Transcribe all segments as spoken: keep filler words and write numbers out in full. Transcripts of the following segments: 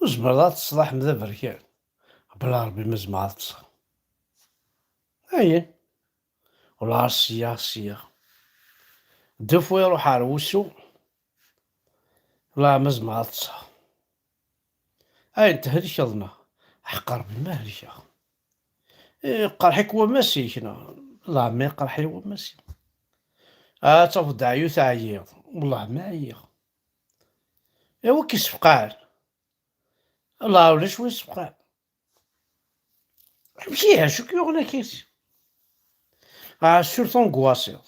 Tzemreḍ ad teṭṭseḍ a Ḥmed aberkan. Bla Ṛebbi ma zemreɣ ad ṭṭseɣ. Ayen. Wala sya, sya. Deux fois iruḥ ar wusu. Wala ma zemreɣ ad ṭṭseɣ. Ayen thelkeḍ neɣ? Ḥeqq Ṛebbi ma helkeɣ. Iqerḥ-ik wammas-ik neɣ? Wala ma iqerḥ-iyi wammas-iw. Ad tafeḍ d aɛyut ɛyiɣ. Wala ma ɛyiɣ. Iwa k-isefqɛen? Wala ulac wi isefqɛen. Amek ihi, acu k-yuɣen akka? Ah, surtout angoissiḍ.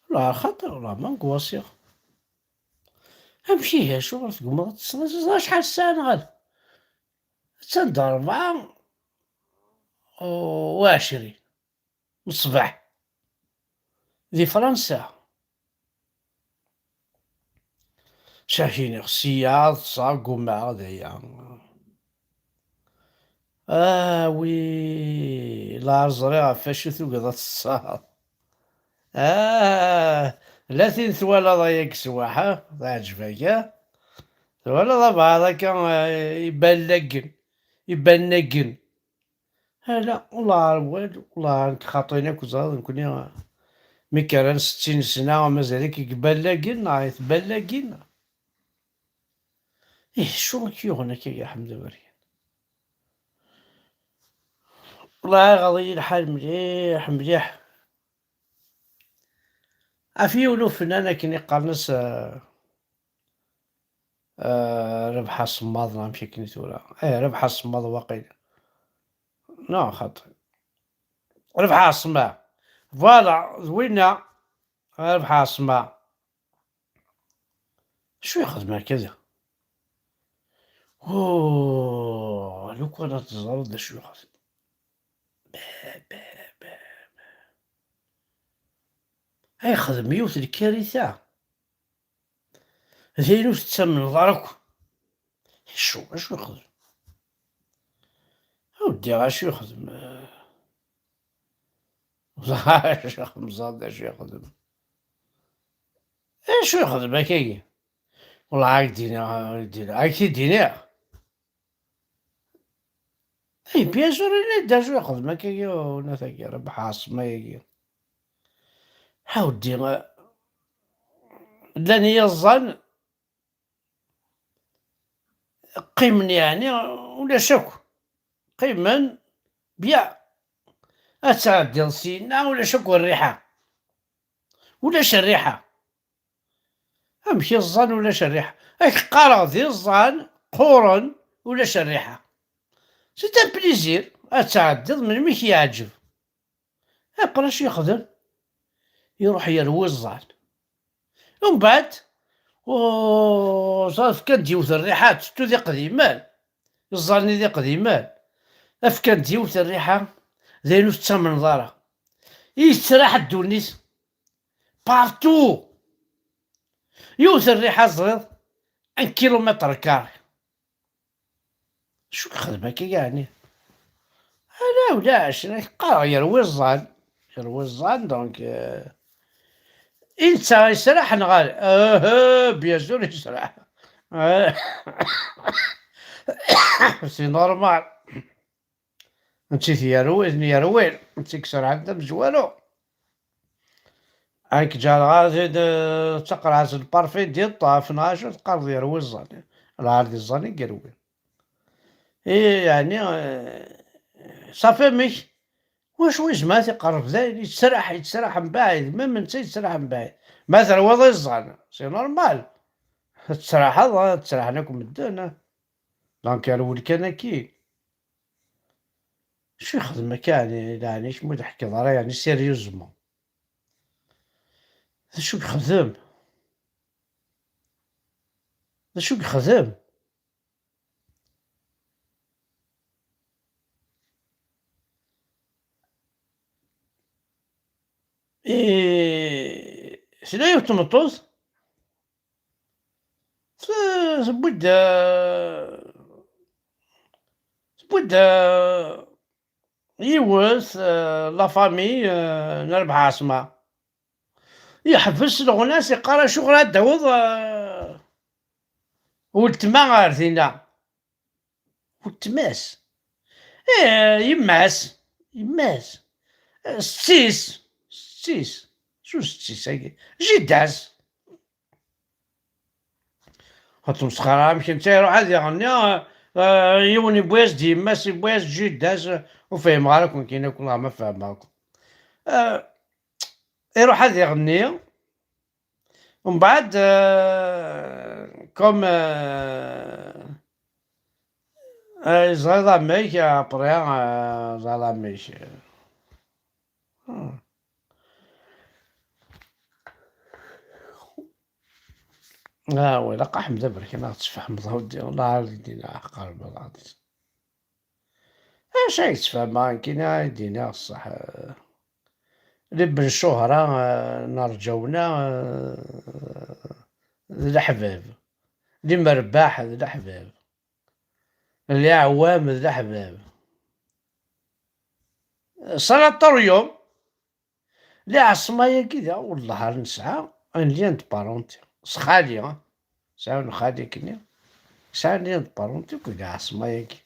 Wala xaṭer, wala ma angoissiɣ. Amek ihi, acuɣer tegmeḍ ad teṭṭseḍ? Acḥal ssaɛa neɣ? Attan d ṛebɛa u ɛecrin n ṣṣbeḥ di Fransa. Sakini, sya ad ṭṭseɣ, ggumaɣ d aya. Ah, wi, la ẓriɣ ɣef wacu tugiḍ ad teṭṭseḍ. Ah, la tin twalaḍ ay agesswaḥ, ah, teɛǧeb-ak, ah? Twalaḍ abɛaḍ akka, ah, iballagen, ibannagen. Ala, ur la awal, ur la nekk xaṭin akk, ẓriɣ nekkni, ah, mi kran settin sna, mazal-ik deg iballagen, neɣ tballagin? Ih, acu i k-yuɣen akka, a Ḥmed Aberkan? Wala iɣaḍ-iyi lḥal mliḥ, mliḥ. Ɣef yiwen ufennan akken i qqaren-as, eh, eh, Rabeḥ Asemmaḍ, neɣ amek akken i tura? Eh, Rabeḥ Asemmaḍ waqil. Neɣ xaṭi. Rabeḥ Asemmaḍ. Voilà, d winna. Rabeḥ Asemmaḍ. Acu yexdem akka da? Oh, lukan ad teẓreḍ d acu yexdem. Ba, ba, ba, ba. Ay yexdem yiwet n lkarita. D ayen ur tettamneḍ ara akk. Acu, acu yexdem? A weddi, acu yexdem? Acu yexdem, ẓer d acu yexdem. Acu yexdem akkagi? Wellah, ad k-d-iniɣ, ad k-d-iniɣ, ad k-t-id-iniɣ. Eh, bien sûr, ini-d acu yexdem akkagi, unat-agi, Rabeḥ Ɛaṣma-agi. A weddi, eh, llan yiẓẓan, qqimen, yeɛni, ulac akk. Qqimen, bya. Ad tɛeddiḍ syenna, ulac akk rriḥa. Ulac rriḥa. Amek iẓẓan ulac rriḥa? Ad k-qqareɣ d iẓẓan qquren, ulac rriḥa. C'est un plaisir. Ad tɛeddiḍ melmi k-yeɛǧeb. Après acu yexdem? Iruḥ yerwi iẓẓan. Umbeɛd, u-, fkan-d yiwet rriḥa, tettu d iqdimen. Iẓẓan-nni d iqdimen. Fkan-d yiwet rriḥa, d ayen ur tettamneḍ ara. Yettraḥ ddunit. Partout. Yiwet rriḥa ẓriḍ, un kilomètre carré. Acu yexdem akka, yeɛni? Ala, ulac, la qqareɣ yerwi iẓẓan. Yerwi iẓẓan, donc, euh, i netta yesraḥ neɣ ala? Euh, bien sûr, yesraḥ. C'est normal. Netta t-yerwi, yerwi, netta i iserɛen d amezwaru. Ad k-ǧǧeɣ ɣer tid, eh, d taqerɛet n parfait d-yeṭṭaf, neɣ acu teqqareḍ, yerwi iẓẓan. Lɛar d iẓẓan i yerwi. I, yeɛni, eh, ṣafi amek? Wacu izmer ad t-iqerreb dayen, yettraḥ, yettraḥ mbaɛid, même netta yettraḥ mbaɛid. Ma terwiḍ iẓẓan, c'est normal. Tettraḥeḍ, eh, ttraḥen akk medden, eh. Donc, yerwel kan akkin. Acu yexdem akka, yeɛni, yeɛni kemm ur d-teḥkiḍ ara, yeɛni, sérieusement? D acu yexdem? D acu yexdem? Eh, tella yiwet tmeṭṭut, t-, tewwi-d, eh, tewwi-d, eh, yiwet, eh, la famille, eh, n Rabeḥ Ɛaṣma. Yeḥbes leɣnas, yeqqar: "Acuɣer ad d-tawiḍ, eh, Weltma ar dinna. Weltma-s. Eh, yemma-s. Yemma-s. Eh, setti-s. Setti-s. Su setti-s-agi? Jidda-s. Ur ttmesxir ara, amek netta iruḥ ad iɣenni, eh, yiwen yewwi-as-d yemma-s, yewwi-as-d jidda-s, ur fhimeɣ ara akk nekkini akk, wellah ma fehmeɣ akk. Eh, iruḥ ad iɣenni, mbeɛd, eh, comme, eh, eh, ẓriɣ amek, après, eh, ẓriɣ amek. Hmm. Ah, ilaq Ḥmed Aberkan ad ɣ-tfehmeḍ a wdi, Allah ar d-inin aḥeqqar belɛaḍ. Acu ay yettfehmeɣ nekkini ay d-iniɣ ṣṣeḥ? Li Ben Cuhra, eh, n Rǧawna, eh, d leḥbab. Li Merbaḥ d leḥbab. Li Ɛwam d leḥbab. Sanatorium. Li Ɛaṣma-yagi da, wellah ar nesɛa un lien de parenté. S xali, ha? Sɛiɣ un xali akkenni. Sɛiɣ un lien de parenté akked Ɛaṣma-yagi.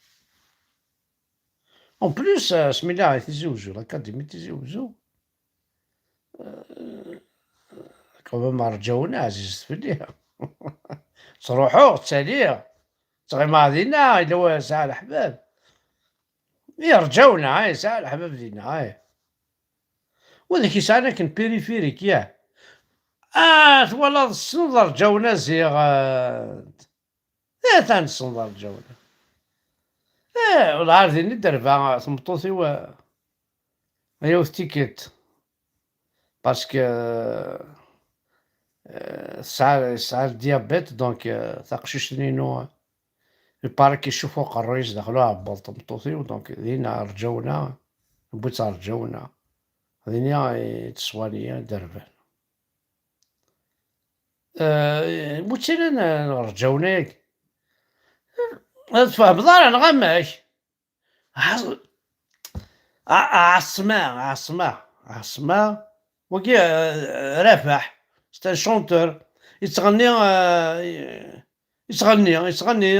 En plus, eh, asmi lliɣ di Tizi Wezzu, l'Académie Tizi Wezzu, eh, quand même Rǧawna ɛzizet fell-i. Ttruḥuɣ, ttaliɣ, ttɣimaɣ dinna, yella wa sɛiɣ leḥbab. I Rǧawna, ay, sɛiɣ leḥbab dinna, ay. Wid yesɛan akken périphérique, yah. Ah, twalaḍ, tessneḍ Rǧawna ziɣ, eh, atan tessneḍ Rǧawna. Eh, wellah ar din i d-terba tmeṭṭut-iw, eh, yiwet tikkelt. Parce que, eh, tesɛa, tesɛa le diabète, donc, eh, taqcict-nni-inu, il paraît que icuf uqerruy-is daxel uɛebbuḍ tmeṭṭut-iw, donc, dinna Rǧawna, wwin-tt Rǧawna. Dinna i tt-swaniyen, i d-rban. Eh, wi tt-ilan, eh, Rǧawna-agi? Ur tfehmeḍ ara, neɣ amek? Ɛas-, Ɛ-, Ɛaṣma, Ɛaṣma, Ɛaṣma. Wagi, eh, Rabaḥ, c'est un chanteur. Yettɣenni, eh, yettɣenni, yettɣenni.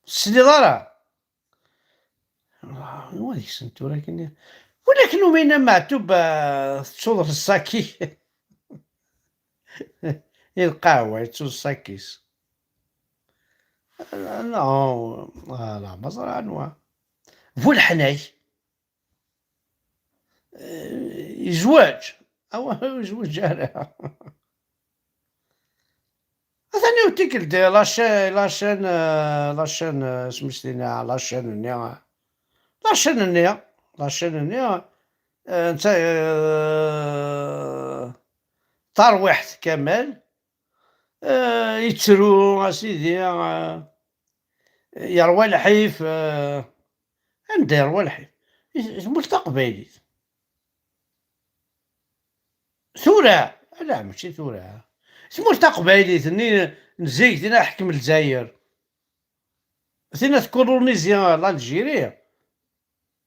Tesliḍ ara? Ah, anwa deg-sen tura akken? Walakin Umina Meɛtub, ah, tettuḍ lsaki. I lqahwa, yettu lsaki-s. Ah, non, ah, la, ma ẓra anwa. Bu leḥnak. Eh, yezweǧ. Awa, ur yezweǧ ara. Atan yiwet tikkelt, la chaîne, la chaîne, eh, la chaîne, eh, isem-is dinna, la chaîne-nni, la chaîne-nni, la chaîne-nni, eh, netta, eh, tarwiḥt kamel, eh, yettru, a sidi, eh, yerwa lḥif, eh, anda yerwa lḥif? I tmurt taqbaylit. Tura, ala, mačči tura. Tmurt taqbaylit-nni n zik, tina ḥkem Lezzayer. Tina tkulunizi l'Algérie.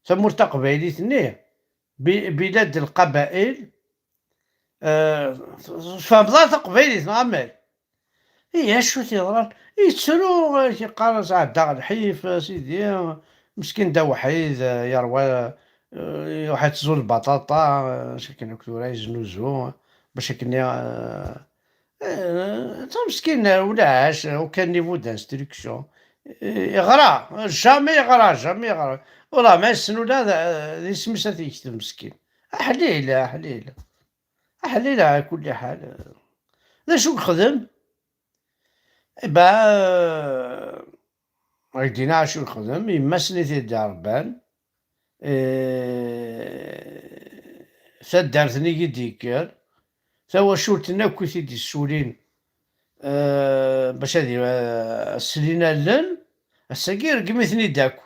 Tamurt taqbaylit-nni, bi-, bilad lqabail, eh, tfehmeḍ ara taqbaylit, neɣ amek? Ihi, acu t-yeḍran? Yettru, yeqqar-as, "Ɛeddaɣ lḥif, a sidi, meskin d awḥid, yerwa, eh, iruḥ itezzu lbaṭaṭa, eh, akken akk tura yeznuzu, bac akken, eh, eh, tameskin, ulac, aucun niveau d'instruction." Eh, yeɣra, jamais yeɣra, jamais yeɣra. Ula ma yessen ula d, d isem-is ad t-yekteb meskin. Aḥlil, aḥlil. Aḥlil ɛla kulli ḥal. D acu yexdem? Iba, eh, ak-d-iniɣ acu yexdem, yemma-s-nni i t-id-irebban, eh, taddart-nni i d-yekker, tawacult-nni akk i t-id-yessulin, eh, bac ad i-, eh, slin allen, ass-agi ireggem-iten-id akk.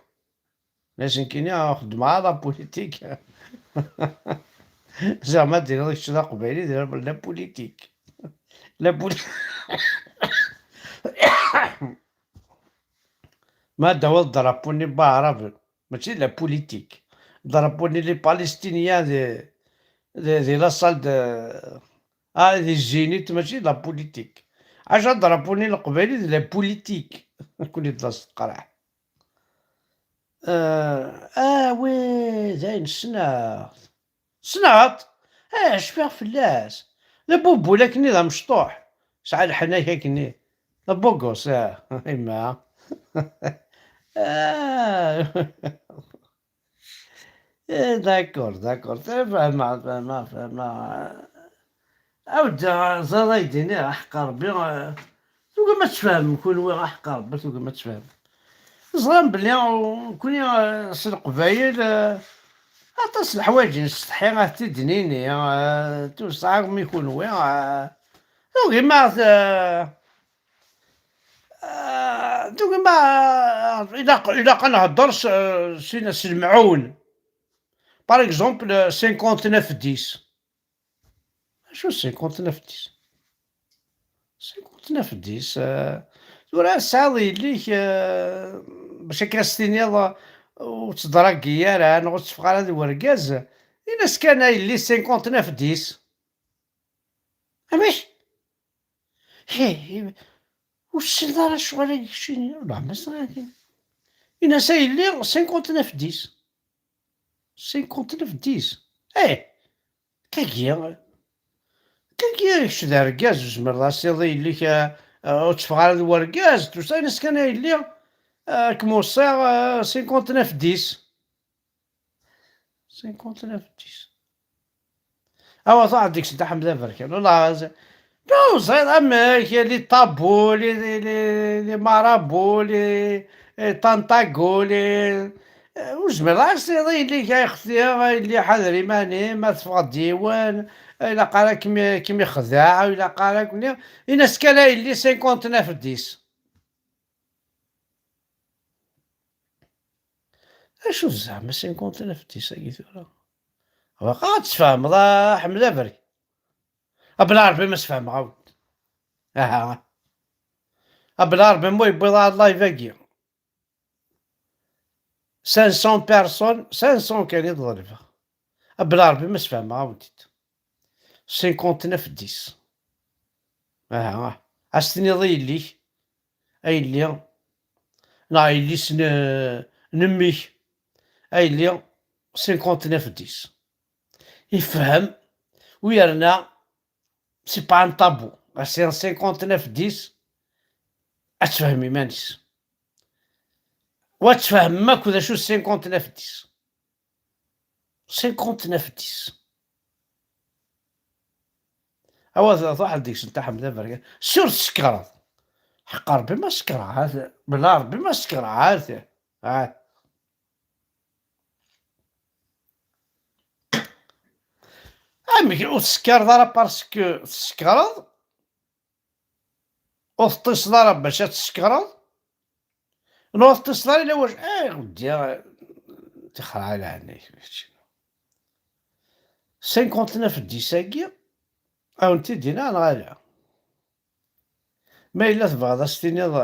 Nna-as nekkini xeddmeɣ la politique. Zeɛma ad d-tiniḍ kečč d aqbayli, d la politique. La poli-, ma d-tawiḍ drapeau-nni n Waɛraben, mačči d la politique. Drapeau-nni les Palestiniens di, di, di la salle de, ah, di Zénith, mačči d la politique. Acu drapeau-nni n Leqbayel d la politique. Kuni d aseqraḥ. Ah, ah, oui, dayen ssneɣ. Ssneɣ-t. Ah, cfiɣ fell-as. D abubul akkenni d amecṭuḥ. Sɛa leḥnak akkenni. D abugos, ah, yemma. Ah. Eh, d'accord, d'accord. Fehmeɣ, fehmeɣ, fehmeɣ. Awd, ẓad ay d-iniɣ, aḥeqqa Rebbi, eh, tugim ad tfehmem kunwi, aḥeqqa Rebbi, tugim ad tfehmem. Ẓran belli, uh, nekni, uh, s Leqbayel, uh, aṭas n leḥwayeǧ i nsetḥi ad t-id-nini, uh, tusa armi kunwi, uh, tugim ad, uh, uh, tugim ad, ilaq, ilaq ad nehder s, s, s lemɛun. Par exemple, cinquante-neuf dix. Acu cinquante-neuf dix? Cinquante-neuf dix, euh, tura tesɛiḍ yelli-k, euh, bac akka as-tiniḍ, euh, ur ttdragi ara, neɣ ur tteffeɣ ara d wergaz, in-as kan a yelli cinquante-neuf dix. Amek? Hi, hi, ur tessineḍ ara ccɣel-agi keččini? Ur neɛma s-, in-as a yelli cinquante-neuf dix. Cinquante-neuf dix. Eh! Kagi, kagi kečč d argaz, ur tezmireḍ ad as-tiniḍ i yelli-k, ah, ah, ur tteffeɣ ara d wergaz, tusa in-as kan a yelli, ah, ad kem-weṣṣiɣ, ah, cinquante-neuf dix. Cinquante-neuf dix. Awa, ẓaɛd deg-sent Ḥmed Aberkan. Wallah, z-, ur ẓriɣ amek, les tabous, les, les, les, les marabouts, les, les tentagos, les, eh, ur zmireɣ ara s-, yelli-k ay xti, a yelli ḥader iman-im, ma teffeɣ-d yiwen, ilaq ara kem-, kem-ixdeɛ, ilaq ara kem-, in-as kan a yelli cinquante-neuf dix. Acu d zeɛma cinquante-neuf dix-agi tura? Baqaɣ ad tfehmeḍ, a Ḥmed Aberkan. A bla Rebbi ma sfehmeɣ-awen-d. Aha. A bla Rebbi ma yewwiḍ ɣer live-agi. Cinq cents personnes, cinq cents kan i d-ḍelbeɣ. A bla Rebbi ma sfehmeɣ-awen-t-id. Cinquante-neuf dix. Aha. Ad s-tiniḍ i yelli-k, a yelli, neɣ a yelli-s n, n mmi-k, a yelli, cinquante-neuf dix. Ifhem, u yerna, c'est pas un tabou. C'est un cinquante-neuf dix, ad tefhem iman-is. U ad tfehmem akk d acu cinquante-neuf dix. Cinquante-neuf dix. Awa, truḥ deg-sent Ḥmed Aberkan. Sûr tsekreḍ. Ḥeqqa Rebbi ma sekreɣ, ha-t. Bla Rebbi ma sekreɣ, ha-t. Ha-t. Amek ur tsekreḍ ara parce que tsekreḍ? Ur teṭṭiseḍ ara bac ad tsekreḍ? Neɣ ur teṭṭiseḍ ara ila wac-, eh, weddi, tixreɛ leɛnaya-k, kečč. Cinquante-neuf dix-agi, a wen-t-id-iniɣ neɣ ala? Ma yella tebɣiḍ ad s-tiniḍ,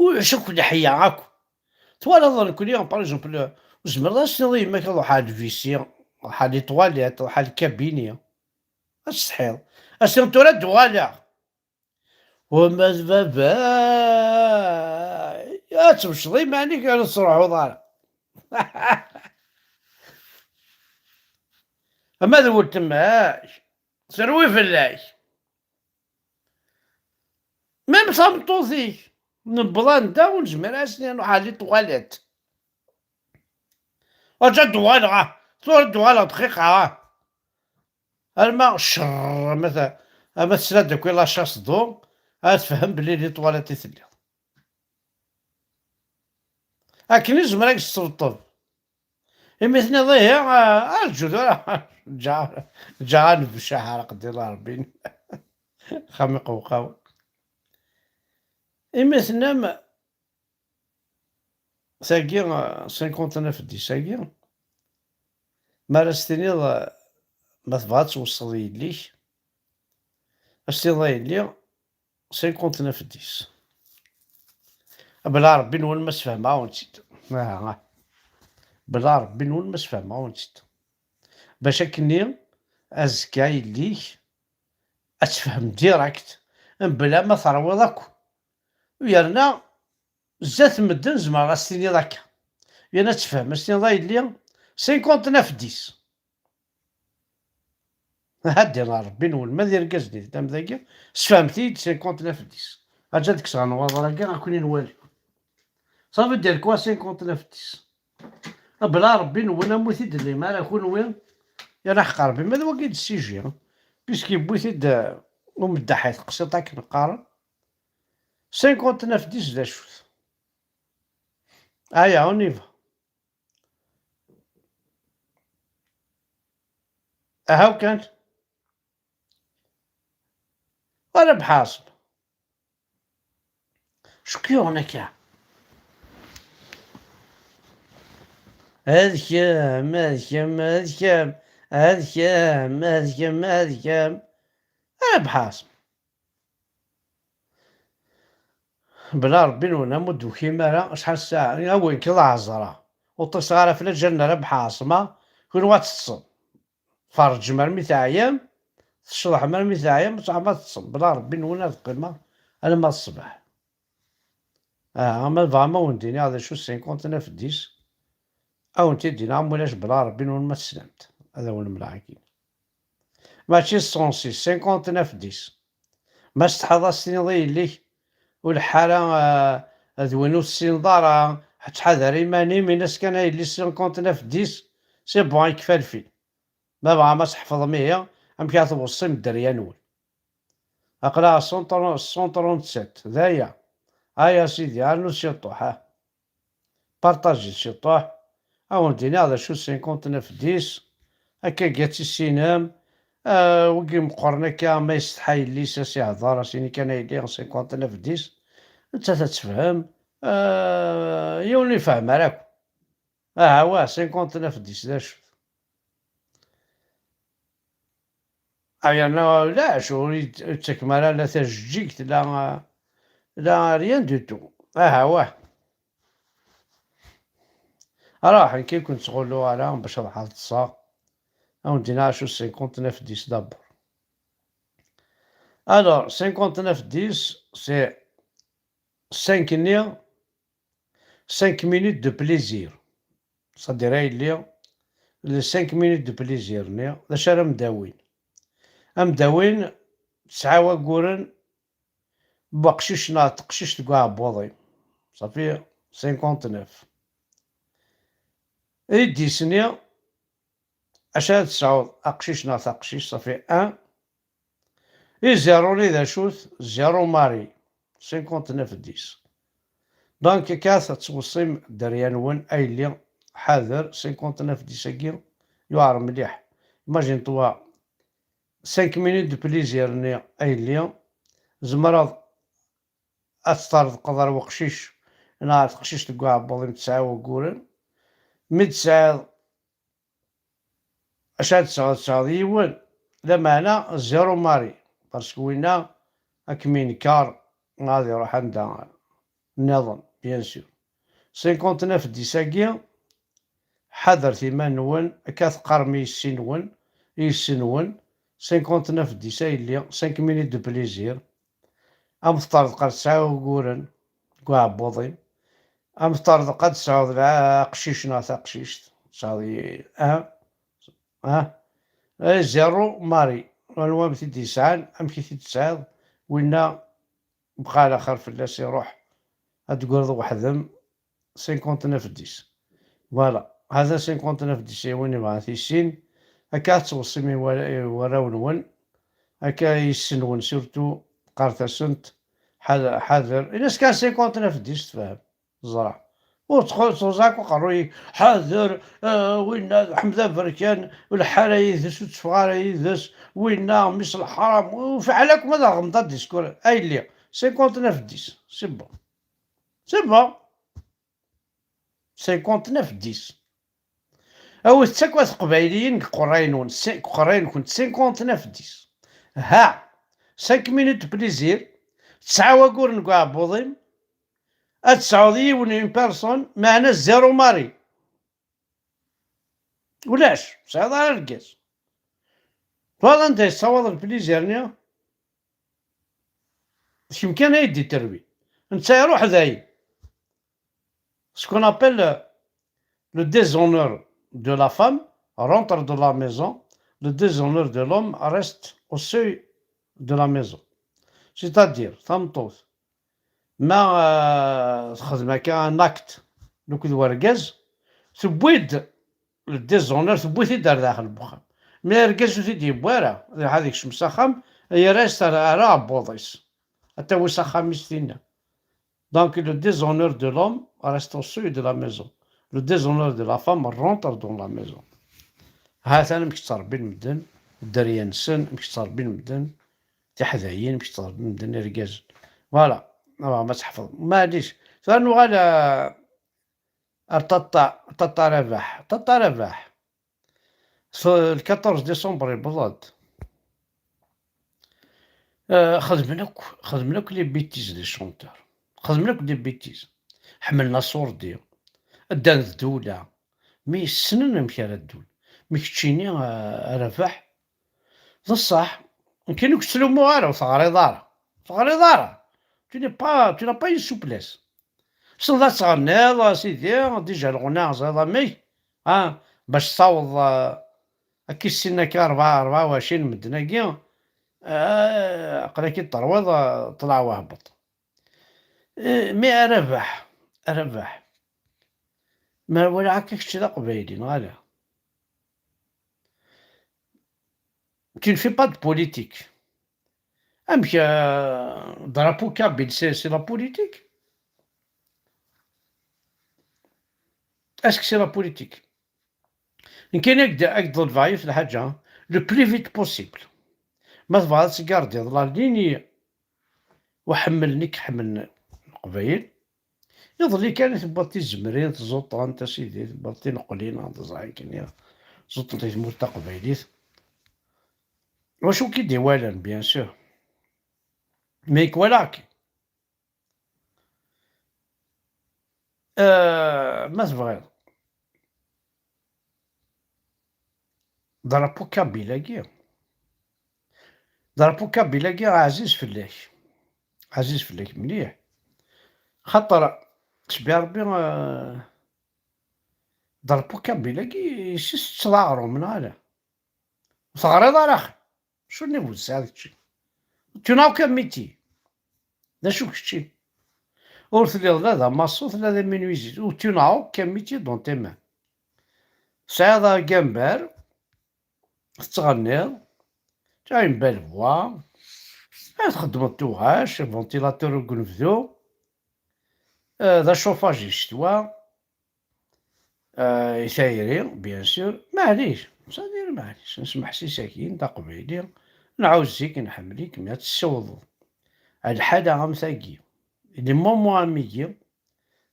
ulac akk leḥya akk. Twalaḍ nekkni, par exemple, ur tezmireḍ ad s-tiniḍ i yemma-k ad ruḥeɣ ɣer lvisi, ruḥeɣ ɣer les toilettes, ruḥeɣ ɣer lkabini. Ad tsetḥiḍ. Ad s-tiniḍ tura ad d-uɣaleɣ. Wama d baba, ad tmecḍeḍ iman-ik, ur tettruḥuḍ ara. Ama d weltma-k, terwi fell-ak. Même tameṭṭut-ik, newweḍ anda ur nezmir ad as-nini nruḥ ɣer les toilettes. Aǧa ad d-uɣaleɣ, ah, tura ad d-uɣaleɣ dqiqa, ah. Alma ccerr, ama ta-, ama tesla-d akk i la chasse d'eau, ad tefhem belli les toilettes i telliḍ. Akken i zemreɣ ad k-sṭebṭeb. Imi tenniḍ ihi, ah, arǧu tura, ǧǧa-, ǧǧa ad nebcah ara qeddi la Rebbi. Xam iqewqaw. Imi tennam, tagi, cinquante-neuf dix-agi, mi ara s-tiniḍ, ma tebɣa ad twesseḍ yelli-k, ad s-tiniḍ a yelli, cinquante-neuf dix. Bla Rebbi-nwen ma sfehmeɣ-awen-tt-id. Aha. Bla Rebbi-nwen ma sfehmeɣ-awen-tt-id. Bac akkenni, azekka yelli-k ad tefhem direct, mebla ma terwiḍ akk. Yerna zdat medden zemreɣ ad s-tiniḍ akka. Yerna ad tefhem, ad s-tiniḍ a yelli, cinquante-neuf dix. Haddi Rebbi-nwen, ma d irgazen i tellam dagi, sfehmet-iyi-d cinquante-neuf dix. Aǧa ad kkseɣ nnwaḍer-agi, ad ken-in-wali. Ça veut dire quoi cinquante-neuf dix? Abla Rebbi-nwen, am wi t-id-tellim ara kunwi, yerna ḥeqq Rebbi, ma d wagi d ssiji, puisque yewwi-t-id, eh, umeddaḥ i teqsiṭ akken qqaren. Cinquante-neuf dix d acu-t? Aya, on y va. Ahaw kan. Wala bḥaṣem. Cukk yuɣen akka. Ad kem, ad kem, ad kem, ad kem, ad kem, ad kem. Ala bḥaṣem. Bla Rebbi-nwen, am ur d-tukim ara acḥal ssaɛa, awen-k d ɛezra. Ur ṭṭiseɣ ara fell-ak, ǧǧan ara bḥaṣma, kunwi ad teṭṭsem. Tferrǧem armi teɛyam, tecḍeḥem armi teɛyam, ur tesɛam ad teṭṭsem. Bla Rebbi-nwen ad qqimeɣ alamma d ṣṣbeḥ. Aha, ma tebɣam ad wen-d-iniɣ d acu cinquante-neuf dix, ad wen-t-id-iniɣ, am ulac bla Rebbi-nwen ma teslam-t. Ad awen-mleɣ akkin. Mačči soixante-six, cinquante-neuf dix. Ma tsetḥaḍ ad s-tiniḍ i yelli-k, ur leḥḥ ara, ah, d win ur tessineḍ ara, ttḥadar iman-im, in-as kan a yelli cinquante-neuf dix, c'est bon, yekfa lfil. Ma tebɣam ad tḥefḍem ihi, amek ara tweṣṣim dderya-nwen. Aql-aɣ cent trente-sept, d aya. Aya a sidi, rnu ciṭuḥ, ah. Partajit ciṭuḥ. Ad wen-d-iniɣ d acu cinquante-neuf dix. Akkagi ad tissinem. Ah, wigi meqqren akka, ma yessetḥa yelli-s, a s-ihder, a s-yini kan a yelli cinquante-neuf dix. Nettat ad tefhem. Ah, yiwen ur ifehhem ara akk. Aha, wah, cinquante-neuf dix d acu-t? Ah, yerna ulac, ur yet-, ur yettakem ara la tajeǧǧigt, la, la rien du tout. Aha, wah. Ara ḥenki ken-ttɣulluɣ ara bac ad ḥeḍseɣ. Ad wen-d-iniɣ acu cinquante-neuf dix d'abord. Alors, cinquante-neuf dix, c'est cinq-nni, cinq minutes de plaisir. C'est-à-dire, a yelli, les cinq minutes de plaisir-nni, d acu ara m-d-awin? Ad m-d-awin tesɛa wagguren n weqcic neɣ teqcict deg uɛebbuḍ-im. Ṣafi, cinquante-neuf. I dix-nni, acu ara tesɛuḍ, aqcic neɣ taqcict? Ṣafi, un. I zéro-nni d acu-t? Zéro mari, cinquante-neuf dix. Donc, akka tettweṣṣim dderya-nwen, a yelli, ḥader, cinquante-neuf dix-agi yuɛer mliḥ. Imagine-toi, cinq minutes de plaisir-nni, a yelli, tzemreḍ ad teṭṭerḍqeḍ ar weqcic neɣ ar teqcict deg uɛebbuḍ-im tesɛa wagguren. Mi d-tesɛiḍ, acu ad tesɛuḍ? Tesɛuḍ yiwen, lameɛna zéro mari, parce que winna ad kem-inker neɣ ad iruḥ anda nniḍen, bien sûr. Cinquante-neuf dix-agi, ḥadret iman-nwen, akka teqqarem i yessi-nwen, i yessi-nwen, cinquante-neuf dix a yelli, cinq minutes de plaisir. Am teṭṭerḍeq ar tesɛa uguren deg uɛebbuḍ-im, am teṭṭerḍeq ad tesɛuḍ lɛa-, aqcic neɣ taqcict, tesɛuḍ i-, ah, ah, eh, zéro mari, anwa am t-id-yesɛan, amek i t-id-tesɛiḍ, winna bqa ɛla xir fell-as, iruḥ ad d-tegreḍ weḥd-m, cinquante-neuf dix. Voilà, hada cinquante-neuf dix i win ibɣan tissin. Akka ad tettweṣṣim i wa-, i warraw-nwen, akka i yessi-nwen surtout, qqaret-asent ḥad-, ḥader, in-as kan cinquante-neuf dix, tefhem, ẓra. Ur txu-, txuẓ akk aqerruy, ḥader, ah, winna, ḥmed aberkan, ur leḥḥ ara yid-s, ur tteffeɣ ara yid-s, winna, mmi-s n leḥram, u fiḥel akk ma d aɣemḍ ad diskur, a yelli, cinquante-neuf dix, c'est bon. C'est bon. Cinquante-neuf dix. Awit-tt akk a teqbayliyin deg uqerray-nwen, si-, deg uqerray-nkent, cinquante-neuf dix. Ha! Cinq minutes de plaisir, tesɛa wagguren deg uɛebbuḍ-im, ad tesɛuḍ yiwen, une personne, meɛna zéro mari. Ulac, ur tesɛiḍ ara argaz. Twalaḍ anda yessawaḍ le plaisir-nni? D kemm kan ay d-iterwi. Netta iruḥ dayen. Ce qu'on appelle le déshonneur de la femme rentre dans la maison, le déshonneur de l'homme reste au seuil de la maison. C'est-à-dire, tameṭṭut, ma euh, texdem akka un acte akked wergaz, tewwi-d le déshonneur, tewwi-t-id ar daxel n wexxam. Mi argaz ur t-id-yewwi ara, ad iruḥ ad ikcem s axxam, yerra-as ar aɛebbuḍ-is, ad tawi s axxam-is tinna. Donc le déshonneur de l'homme reste au seuil de la maison. Le déshonneur de la femme rentre dans la maison. Ha-t-an amek ttrebbin medden, dderya-nsen, amek ttrebbin medden, tiḥdayin, amek ttrebbin medden irgazen. Voilà, ma tebɣam ad tḥefḍem. Maɛlic, tura nuɣal ar Tata, Tata Rabaḥ. Tata Rabaḥ, le quatorze décembre yewweḍ-d. Euh, xedmen akk, xedmen akk les bêtises des chanteurs. Xedmen akk des bêtises. Ḥemmlen aṣurdi. Ddan d ddula. Mi ssnen amek ara ddun. Mi keččini, euh, a Rabaḥ, d ṣṣeḥ, nekkini ur k-ttlumu ara, ur teɣriḍ ara. Ur teɣriḍ ara. Tu n'es pas, tu n'as pas une souplesse. Tessneḍ ad tɣenniḍ, a sidi, déjà lɣna ẓriḍ amek, ah, bac tessaweḍ, ah, akka i sin akka rebɛa, rebɛa u ɛecrin medden-agi, ah, aql-ak-id terwiḍ, ah, ṭleɛ wahbeṭ. Eh, mais a Rabaḥ, a Rabaḥ, ma walaɣ akka kečč d aqbayli, neɣ ala? Tu ne fais pas de politique. Amek, euh, drapeau kabyle, c'est, c'est la politique? Est-ce que c'est la politique? Nekkini ad ak-d-, ad k-d-ḍelbeɣ yiwet lḥaǧa, le plus vite possible. Ma tebɣiḍ ad tgardiḍ la ligne u ḥemmlen i k-ḥemmlen Leqbayel, iḍelli kan i tewwiḍ tizemrin, tẓuṭṭent, a sidi, tewwiḍ tineqlin, ad ẓẓɛen kan, tẓuṭṭent i tmurt taqbaylit. Wacu k-id-iwalan, bien sûr? Mais k-walaɣ-k. Euh, ma tebɣiḍ. Drapeau kabyle-agi. Drapeau kabyle-agi ɛziz fell-ak. Ɛziz fell-ak mliḥ. Xaṭer, sbi Ṛebbi, euh, drapeau kabyle-agi, yessi-s tettḍaɛrem, neɣ ala? Ur teɣriḍ ara, axi. Acu n niveau tesɛiḍ kečči? Tu n'as aucun métier. D acu kečči? Ur telliḍ la d amaṣut, la d amenuizi. Ou tu n'as aucun métier dans tes mains. Tesɛiḍ agambar, tettɣenniḍ, tu as une belle voix, ad txeddmeḍ tuɣac, ventilateur deg unebdu, euh, d achauffage i ccetwa, euh, i tayri, bien sûr. Maɛlic, c'est-à-dire maɛlic, nesmeḥsis-ak-in d aqbayli, nɛuzz-ik, nḥemmel-ik, mi ad tessiwḍeḍ ar lḥala am tagi, les moments am wigi,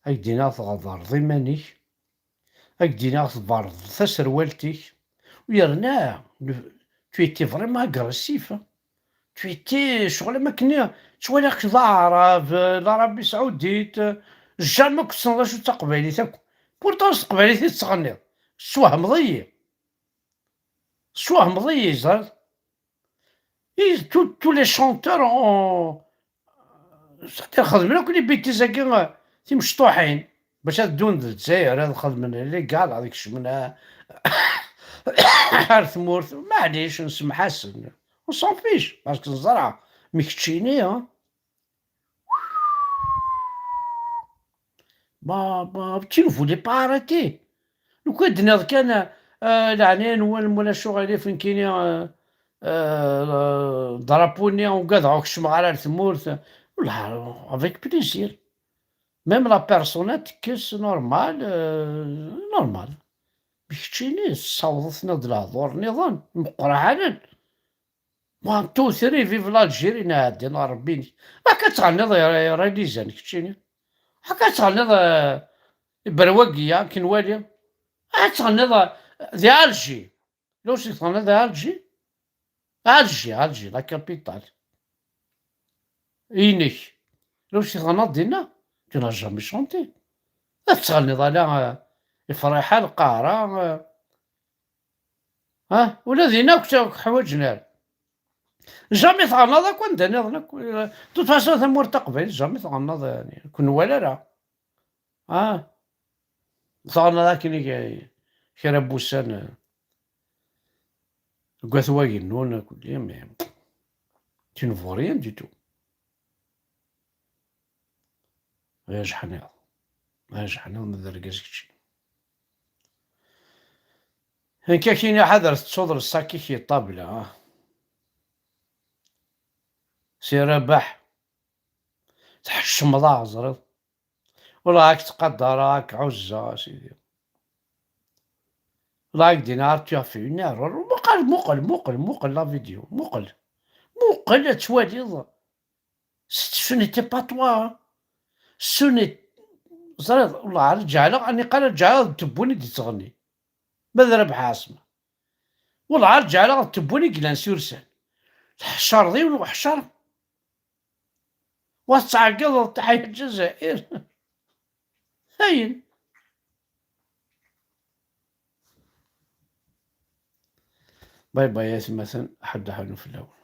ad k-d-iniɣ tɣedreḍ iman-ik, ad k-d-iniɣ tberrdeḍ taserwalt-ik, u yerna, le, tu étais vraiment agressif, hein. Tu étais, ccɣel am akken ttwaliɣ-k d aɛrab, l'Arabie Saoudite, jamais ur tessneḍ acu d taqbaylit akk. Pourtant s teqbaylit i tettɣenniḍ. Teswehmeḍ-iyi. Teswehmeḍ-iyi, ẓer. I tous, tous les chanteurs ont, c'est-à-dire, xedmen akk les bêtises-agi, euh, timecṭuḥin, bac ad ddun d Lezzayer, ad xedmen illégal, ad kecmen, euh, ar tmurt. Maɛlic, nsemḥ-asen. On s'en fiche, parce que neẓra, mi keččini, hein. Bah, bah, tu ne voulais pas arrêter. Lukan d-nniḍ kan, euh, leɛnaya-nwen, wala acu ɣilif nekkini, euh, euh, drapeau-nni ugadeɣ ur kecmeɣ ara ar tmurt. Wala, avec plaisir. Même la persona tekkes normal, euh, normal. Mi keččini tessawḍeḍ-ten-id lehdur-nniḍen, meqqreḥanen. One, two, three, vive l'Algérie, nɛeddi, neɣ Rebbi-nek. Akka ad tɣenniḍ i, i, i Ralizan, keččini. Akka ad tɣenniḍ, eh, i Berwagiya, akken wali. Ad tɣenniḍ, eh, di Alger. Là aussi tɣenniḍ di Alger. Alger, Alger, la capitale. Inek. Là aussi tɣenniḍ dinna. Tu n'as jamais chanté. Ad tɣenniḍ ala, eh, Ifriḥa, Lqahra, eh, Ha, ula din akk ur ḥwaǧen ara. Jamais tɣennaḍ akk anda nniḍen akk. De toute façon, tamurt taqbaylit jamais tɣennaḍ, yani, ur ken-nwala ara. Ah, tɣennaḍ akken i kra n wussan, eh, deg At Wagennun akk, mais tu ne vaux rien du tout. Ay ajeḥniḍ, ay ajeḥniḍ, ma d argaz kečči. Nekk akini ḥader tettuḍ lsakik i ṭṭabla, ah. Si Rabaḥ, tḥeccmeḍ-aɣ, ẓriḍ. Ur ak-ttqadareɣ, ak-ɛuzzeɣ, a sidi. Ur ak-d-iniɣ tu as fait une erreur. Muqel, muqel, muqel, muqel la vidéo, muqel. Muqel ad twaliḍ. Ce n'était pas toi, hein. Ce n'est-, ẓriḍ, ur ɛad ǧeɛleɣ, aniqal ad ǧeɛleɣ d tewwin i d-yettɣenni. Ma d Rabaḥ Ɛasma. Ur ɛad ǧeɛleɣ d tewwin i yellan s ursan. Tḥecreḍ yiwen uḥcer. Wa tettɛeggiḍeḍ taḥya Lezzayer. Ayen. Bye bye, a atmaten, ḥedd ḥanu fell-awen.